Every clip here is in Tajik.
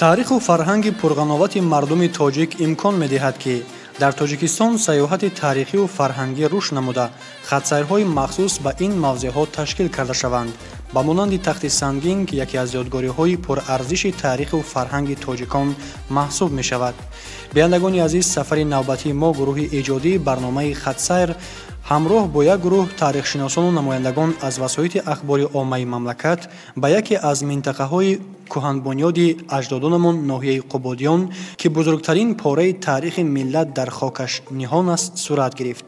Таъриху фарҳанги пурғановати мардуми тоҷик имкон медиҳад, ки дар Тоҷикистон сайёҳати таърихию фарҳангӣ рушд намуда, хатсайрҳои махсус ба ин мавзеъҳо ташкил карда шаванд. Ба монанди Тахти Сангин, ки яке аз ёдгориҳои пурарзиши таъриху фарҳанги тоҷикон маҳсуб мешавад. Бинандагони азиз, сафари навбатии мо, гурӯҳи эҷодии барномаи «Хатсайр», ҳамроҳ бо як гурӯҳ таърихшиносону намояндагон аз васоити ахбори оммаи мамлакат ба яке аз минтақаҳои кӯҳанбунёди аҷдодонамон, ноҳияи Қубодиён, ки бузургтарин пораи таърихи миллат дар хокаш ниҳон аст, сурат гирифт.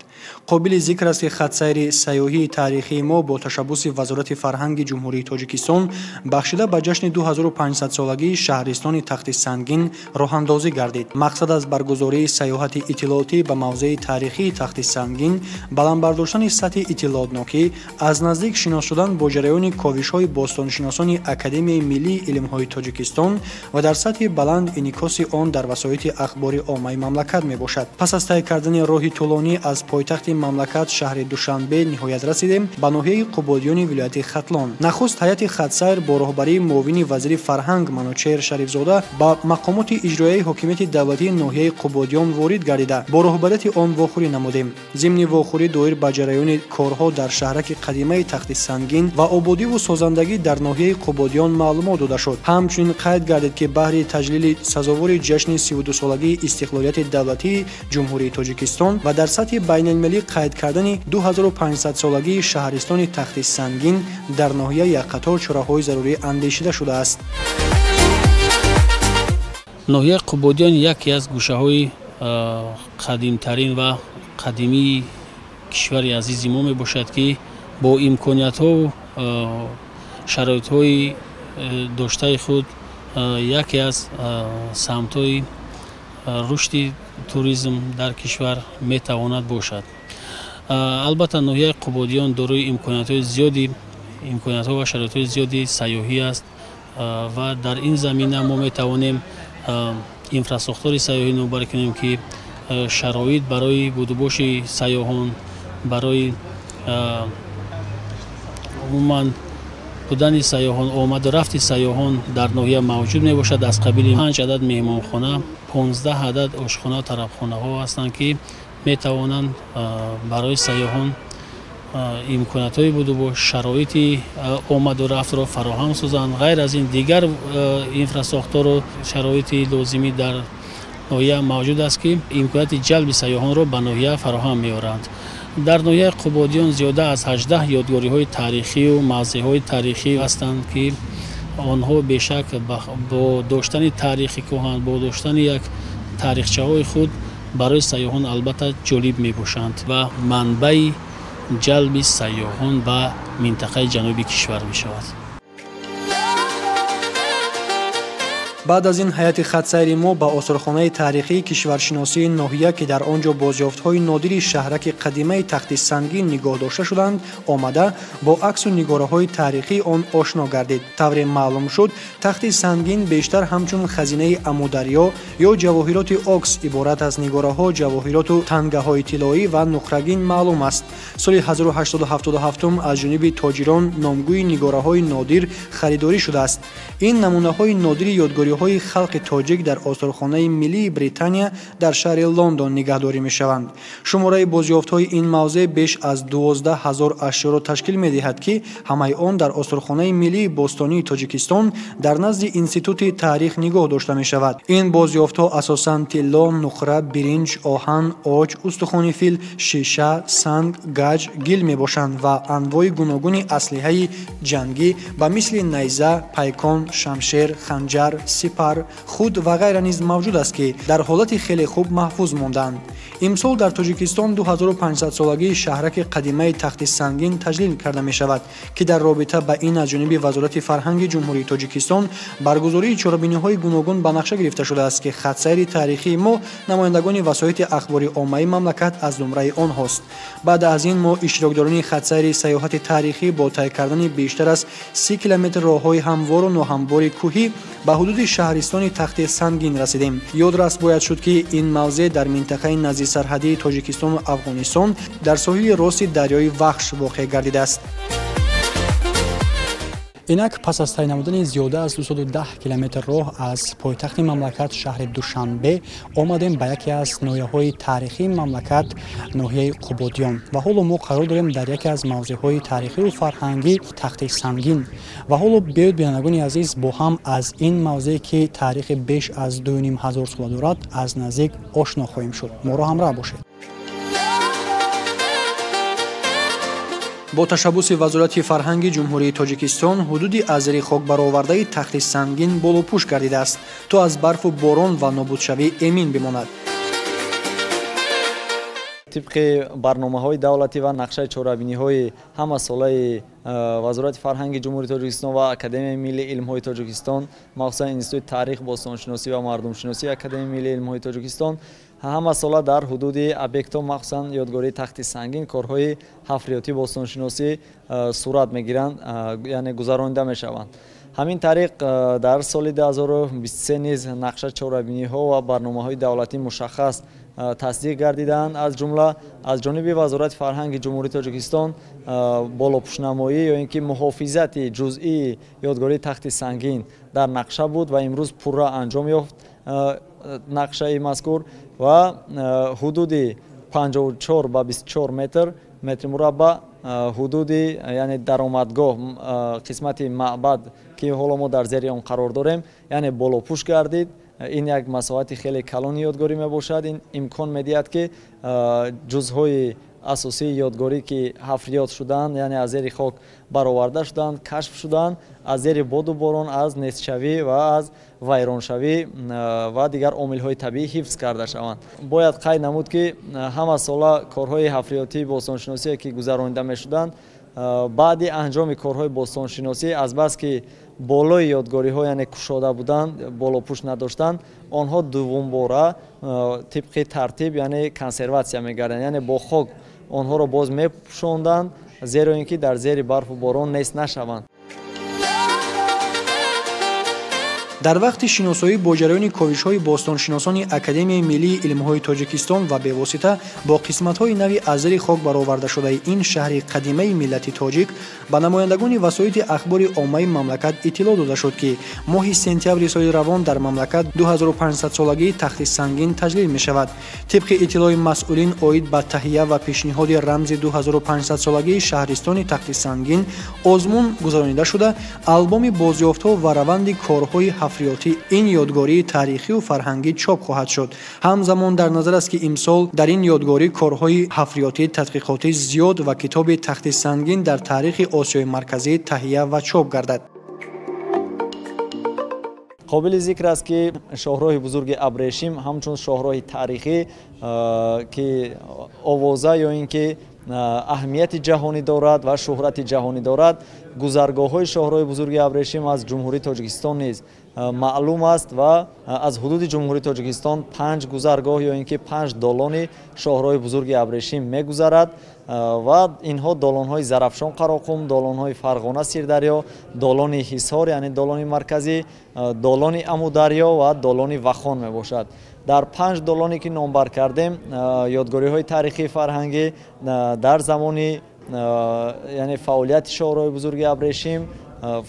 Қобили зикр аст, ки хатсайри сайёҳии таърихии мо бо ташаббуси Вазорати фарҳанги Ҷумҳурии Тоҷикистон бахшида ба ҷашни 2500-солагии шаҳристони Тахти Сангин роҳандозӣ гардид. Мақсад аз баргузории сайёҳати иттилоотӣ ба мавзеи таърихии Тахти Сангин баланд бардоштани сатҳи иттилоотнокӣ, аз наздик шинос шудан бо ҷараёни ковишҳои бостоншиносони Академияи миллии илмҳои Тоҷикистон ва дар сатҳи баланд инъикоси он дар васоити ахбори оммаи мамлакат мебошад. Пас аз тай кардани роҳи тӯлонӣ аз пойтахти мамлакат, шаҳри Душанбе, ниҳоят расидем ба ноҳияи Қубодиёни вилояти Хатлон. Нахуст ҳайати хатсайр бо роҳбарии муовини вазири фарҳанг Манучеҳр Шарифзода ба мақомоти иҷроияи ҳокимияти давлатии ноҳияи Қубодиён ворид гардида, бо роҳбарияти он вохӯрӣ намудем. Зимни вохӯрӣ доир ба ҷараёни корҳо дар шаҳраки қадимаи Тахти Сангин ва ободиву созандагӣ дар ноҳияи Қубодиён маълумот дода шуд. Ҳамчунин қайд гардид, ки баҳри таҷлили сазовори ҷашни 32-солагии истиқлолияти давлатии Ҷумҳурии Тоҷикистон ва дар сатҳи байналмилалӣ қайд кардани 2500-солагии шаҳристони Тахти Сангин дар ноҳия як қатор чораҳои зарурӣ андешида шудааст. Ноҳияи Қубодиён яке аз гӯшаҳои қадимтарин ва қадимии кишвари азизи мо мебошад, ки бо имкониятҳову шароитҳои доштаи худ яке аз самтҳои рушди туризм дар кишвар метавонад бошад. Албатта, ноҳияи Қубодиён дорои имкониятҳои зиёди, имкониятҳо ва шароитҳои зиёди сайёҳӣ аст ва дар ин замина мо метавонем инфрасохтори сайёҳӣ номбар кунем, ки шароит барои будубоши сайёҳон, барои умуман будани сайёҳон, омаду рафти сайёҳон дар ноҳия мавҷуд мебошад. Аз қабили панҷ адад меҳмонхона, 15 адад ошхона, тарабхонаҳо ҳастанд, ки метавонанд барои сайёҳон имкониятҳои будубош, шароити омаду рафтро фароҳам созанд. Ғайр аз ин, дигар инфрасохтору шароити лозимӣ дар ноҳия мавҷуд аст, ки имконияти ҷалби сайёҳонро ба ноҳия фароҳам меоранд. Дар ноҳияи Қубодиён зиёда аз 18 ёдгориҳои таърихию мавзеъҳои таърихӣ ҳастанд, ки онҳо бешак бо доштани таърихи кӯҳан, бо доштани як таърихчаҳои худ барои сайёҳон албатта ҷолиб мебошанд ва манбаи ҷалби сайёҳон ба минтақаи ҷануби кишвар мешавад. Баъд аз ин ҳайати хатсайри мо ба осорхонаи таърихии кишваршиносии ноҳия, ки дар он ҷо бозёфтҳои нодири шаҳраки қадимаи Тахти Сангин нигоҳ дошта шуданд, омада, бо аксу нигораҳои таърихии он ошно гардид. Тавре маълум шуд, Тахти Сангин бештар ҳамчун хазинаи Амударё ё ҷавоҳироти Окс, иборат аз нигораҳо, ҷавоҳироту тангаҳои тиллоӣ ва нуқрагин маълум аст. Соли 1877 аз ҷониби тоҷирон номгӯи нигораҳои нодир харидорӣ шудааст. Ин намунаҳои нодири ёдгориҳои халқи тоҷик дар осорхонаи миллии Британия дар шаҳри Лондон нигаҳдорӣ мешаванд. Шумораи бозёфтҳои ин мавзеъ беш аз 12 000 ашёро ташкил медиҳад, ки ҳамаи он дар осорхонаи миллии бостонии Тоҷикистон дар назди Институти таърих нигоҳ дошта мешавад. Ин бозёфтҳо асосан тилло, нуқра, биринҷ, оҳан, оҷ, устухони фил, шиша, санг, гаҷ, гил мебошанд ва анвои гуногуни аслиҳаи ҷангӣ ба мисли найза, пайкон, шамшер, ханҷар, сипар, худ ва ғайра низ мавҷуд аст, ки дар ҳолати хеле хуб маҳфуз мондаанд. Имсол дар Тоҷикистон 2500-солагии шаҳраки қадимаи Тахти Сангин таҷлил карда мешавад, ки дар робита ба ин аз ҷониби Вазорати фарҳанги Ҷумҳурии Тоҷикистон баргузории чорабиниҳои гуногун ба нақша гирифта шудааст, ки хатсайри таърихии мо, намояндагони васоити ахбори оммаи мамлакат, аз зумраи онҳост. Баъд аз ин мо, иштирокдорони хатсайри сайёҳати таърихӣ, бо тай кардани бештар аз 30 километр роҳҳои ҳамвору ноҳамвори кӯҳӣ ба ҳудуди шаҳристони Тахти Сангин расидем. Ёдрас бояд шуд, ки ин мавзеъ дар минтақаи назди сарҳадии Тоҷикистону Афғонистон дар соҳили рости дарёи Вахш воқеъ гардидааст. Инак пас аз тай намудани зиёда аз 210 километр роҳ аз пойтахти мамлакат, шаҳри Душанбе, омадем ба яке аз ноҳияҳои таърихии мамлакат, ноҳияи Қубодиён, ва ҳоло мо қарор дорем дар яке аз мавзеъҳои таърихию фарҳангӣ, Тахти Сангин. Ва ҳоло биёед, бинандагони азиз, бо ҳам аз ин мавзеъ, ки таърихи беш аз 2500 сола дорад, аз наздик ошно хоҳем шуд. Моро ҳамроҳ бошед. Бо ташаббуси Вазорати фарҳанги Ҷумҳурии Тоҷикистон ҳудуди аз зери хок баровардаи Тахти Сангин болопӯш гардидааст, то аз барфу борон ва нобудшавӣ эмин бимонад. Тибқи барномаҳои давлатӣ ва нақшаи чорабиниҳои ҳамасолаи Вазорати фарҳанги Ҷумҳурии Тоҷикистон ва Академияи миллии илмҳои Тоҷикистон, махсусан Институти таърих, бостоншиносӣ ва мардумшиносии Академияи миллии илмҳои Тоҷикистон, ҳамасола дар ҳудуди объектҳо, махсусан ёдгории Тахти Сангин, корҳои ҳафриётӣ бостоншиносӣ сурат мегиранд, яъне гузаронида мешаванд. Ҳамин тариқ, дар соли 2023 низ нақша, чорабиниҳо ва барномаҳои давлатӣ мушаххас тасдиқ гардиданд. Аз ҷумла аз ҷониби Вазорати фарҳанги Ҷумҳурии Тоҷикистон болопӯшнамоӣ ё ин ки муҳофизати ҷузъии ёдгории Тахти Сангин дар нақша буд ва имрӯз пурра анҷом ёфт нақшаи мазкур ва ҳудуди 54 ба 24 метри мураббаъ ҳудуди, яъне даромадгоҳ, қисмати маъбад, ки ҳоло мо дар зери он қарор дорем, яъне болопӯш гардид. Ин як масоҳати хеле калони ёдгорӣ мебошад. Ин имкон медиҳад, ки ҷузъҳои асосии ёдгорӣ, ки ҳафриёт шуданд, яъне аз зери хок бароварда шуданд, кашф шуданд, аз зери боду борон, аз нестшавӣ ва аз вайроншавӣ ва дигар омилҳои табиӣ ҳифз карда шаванд. Бояд қайд намуд, ки ҳамасола корҳои ҳафриётии бостоншиносие, ки гузаронида мешуданд, баъди анҷоми корҳои бостоншиносӣ, азбаски болои ёдгориҳо, яъне кушода буданд, болопӯш надоштанд, онҳо дуввумбора тибқи тартиб, яъне консерватсия мегарданд, яъне бо хок онҳоро боз мепӯшонданд, зеро ин ки дар зери барфу борон нест нашаванд. Дар вақти шиносоӣ бо ҷараёни ковишҳои бостоншиносони Академияи миллии илмҳои Тоҷикистон ва бевосита бо қисматҳои нави аз зери хок баровардашудаи ин шаҳри қадимаи миллати тоҷик, ба намояндагони васоити ахбори оммаи мамлакат иттилоъ дода шуд, ки моҳи сентябри соли равон дар мамлакат 2500-солагии Тахти Сангин таҷлил мешавад. Тибқи иттилои масъулин, оид ба таҳия ва пешниҳоди рамзи 2500-солагии шаҳристони Тахти Сангин озмун гузаронида шуда, албоми бозёфтҳо ва раванди корҳои ҳафриётӣ ин ёдгории таърихию фарҳангӣ чоп хоҳад шуд. Ҳамзамон дар назар аст, ки имсол дар ин ёдгорӣ корҳои ҳафриётӣ тадқиқотӣ зиёд ва китоби Тахти Сангин дар таърихи Осиёи Марказӣ таҳия ва чоп гардад. Қобили зикр аст, ки шоҳроҳи бузурги Абрешим ҳамчун шоҳроҳи таърихӣ, ки овоза ё ин ки аҳамияти ҷаҳонӣ дорад ва шӯҳрати ҷаҳонӣ дорад, гузаргоҳҳои шоҳроҳи бузурги Абрешим аз Ҷумҳурии Тоҷикистон низ маълум аст ва аз ҳудуди Ҷумҳурии Тоҷикистон 5 гузаргоҳ ё ин ки 5 долони шоҳроҳи бузурги Абрешим мегузарад ва инҳо долонҳои Зарафшон Қароқум, долонҳои Фарғона Сирдарё, долони Ҳисор, яъне долони марказӣ, долони Амударё ва долони Вахон мебошад. Дар 5 долоне, ки номбар кардем, ёдгориҳои таърихии фарҳангӣ дар замони, яъне фаъолияти шоҳроҳи бузурги Абрешим,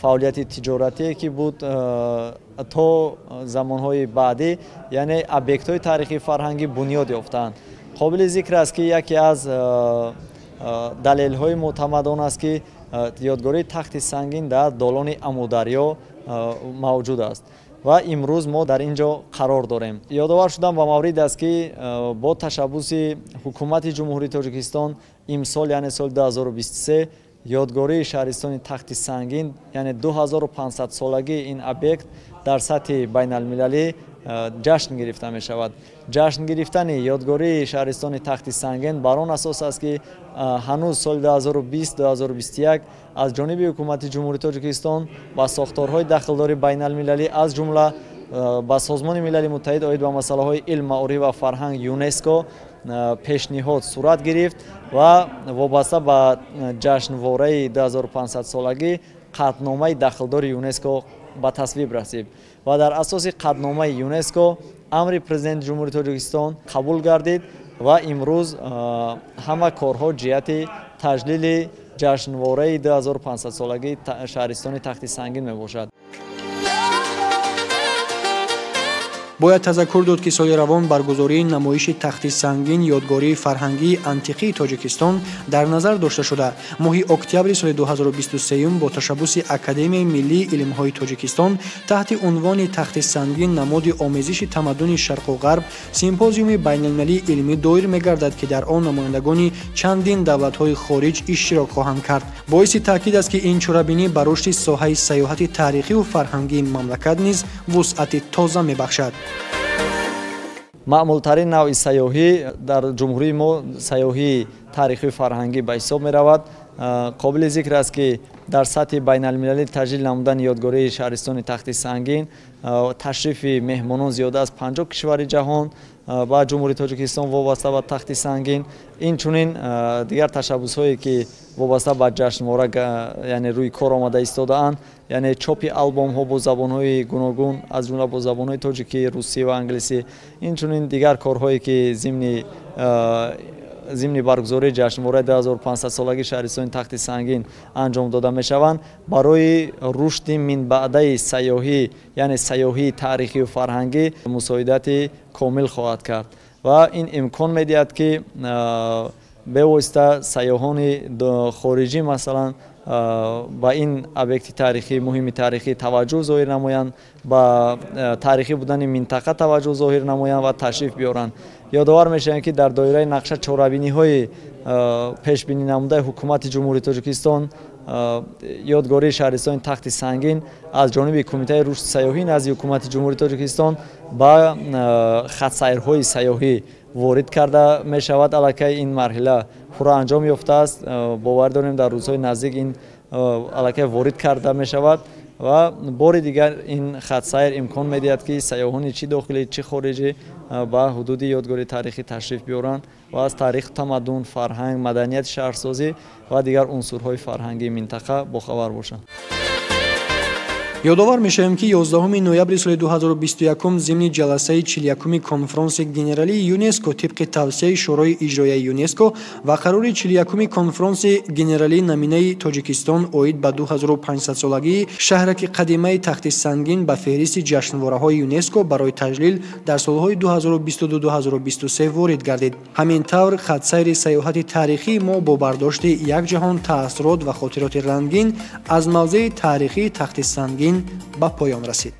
фаъолияти тиҷоратие, ки буд то замонҳои баъдӣ, яъне объектҳои таърихии фарҳангӣ бунёд ёфтаанд. Қобили зикр аст, ки яке аз далелҳои мӯътамад он аст, ки ёдгории Тахти Сангин дар долони Амударё мавҷуд аст ва имрӯз мо дар ин ҷо қарор дорем. Ёдовар шудам ба маврид аст, ки бо ташаббуси Ҳукумати Ҷумҳурии Тоҷикистон имсол, яъне соли 2023, ёдгории шаҳристони Тахти Сангин, яъне 2500-солагии ин объект дар сатҳи байналмилалӣ ҷашн гирифта мешавад. Ҷашн гирифтани ёдгории шаҳристони Тахти Сангин бар он асос аст, ки ҳанӯз соли 2020-2021 аз ҷониби Ҳукумати Ҷумҳурии Тоҷикистон ба сохторҳои дахлдори байналмилалӣ, аз ҷумла ба Созмони Милали Муттаҳид оид ба масъалаҳои илм, маориф ва фарҳанг, ЮНЕСКО, пешниҳод сурат гирифт ва вобаста ба ҷашнвораи 2500-солагӣ қатъномаи дахлдори ЮНЕСКО ба тасвиб расид ва дар асоси қатъномаи ЮНЕСКО амри Президенти Ҷумҳурии Тоҷикистон қабул гардид ва имрӯз ҳама корҳо ҷиҳати таҷлили ҷашнвораи 2500-солагии шаҳристони Тахти Сангин мебошад. Бояд тазаккур дод, ки соли равон баргузории намоиши Тахти Сангин ёдгории фарҳангии антиқии Тоҷикистон дар назар дошта шуда, моҳи октябри соли 2023 бо ташаббуси Академияи миллии илмҳои Тоҷикистон таҳти унвони Тахти Сангин намоди омезиши тамаддуни Шарқу Ғарб симпозиуми байналмилалии илмӣ доир мегардад, ки дар он намояндагони чандин давлатҳои хориҷ иштирок хоҳанд кард. Боиси таъкид аст, ки ин чорабинӣ ба рушди соҳаи сайёҳати таърихиву фарҳангии мамлакат низ вусъати тоза мебахшад. Маъмултарин навъи сайёҳӣ дар ҷумҳурии мо сайёҳии таърихию фарҳангӣ ба ҳисоб меравад. Қобили зикр аст, ки дар сатҳи байналмилалӣ таҷлил намудани ёдгории шаҳристони Тахти Сангин, ташрифи меҳмонон зиёда аз 50 кишвари ҷаҳон ба Ҷумҳурии Тоҷикистон вобаста ба Тахти Сангин, инчунин дигар ташаббусҳое, ки вобаста ба ҷашнвора, яъне рӯи кор омада истодаанд, яъне чопи албомҳо бо забонҳои гуногун, аз ҷумла бо забонҳои тоҷикӣ, русӣ ва англисӣ, инчунин дигар корҳое, ки зимни баргузории ҷашнвораи 2500-солагии шаҳристони Тахти Сангин анҷом дода мешаванд, барои рушди минбаъдаи сайёҳӣ, яъне сайёҳии таърихию фарҳангӣ мусоидати комил хоҳад кард ва ин имкон медиҳад, ки бевосита сайёҳони хориҷӣ, масалан, ба ин объекти таърихӣ, муҳими таърихӣ таваҷҷӯҳ зоҳир намоянд, ба таърихӣ будани минтақа таваҷҷӯҳ зоҳир намоянд ва ташриф биёранд. Ёдовар мешавем, ки дар доираи нақша чорабиниҳои пешбинӣ намудаи Ҳукумати Ҷумҳурии Тоҷикистон ёдгории шаҳристони Тахти Сангин аз ҷониби Кумитаи рушди сайёҳӣ назди Ҳукумати Ҷумҳурии Тоҷикистон ба хатсайрҳои сайёҳӣ ворид карда мешавад. Аллакай ин марҳила пурра анҷом ёфтааст. Бовар дорем, дар рӯзҳои наздик ин аллакай ворид карда мешавад ва бори дигар ин хатсайр имкон медиҳад, ки сайёҳони чӣ дохилӣ, чӣ хориҷӣ ба ҳудуди ёдгории таърихӣ ташриф биёранд ва аз таърих, тамаддун, фарҳанг, маданияти шаҳрсозӣ ва дигар унсурҳои фарҳангии минтақа бохабар бошанд. Ёдовар мешавем, ки 11 ноябри соли 2021 зимни ҷаласаи 41-уми конфронси генералии ЮНЕСКО тибқи тавсияи Шӯрои иҷроияи ЮНЕСКО ва қарори 41-уми конфронси генералии наминаи Тоҷикистон оид ба 2500-солагии шаҳраки қадимаи Тахти Сангин ба феҳристи ҷашнвораҳои ЮНЕСКО барои таҷлил дар солҳои 2022-2023 ворид гардид. Ҳамин тавр хатсайри сайёҳати таърихии мо бо бардошти як ҷаҳон таассурот ва хотироти рангин аз мавзеи таърихии Тахти Сангин ба поён расид.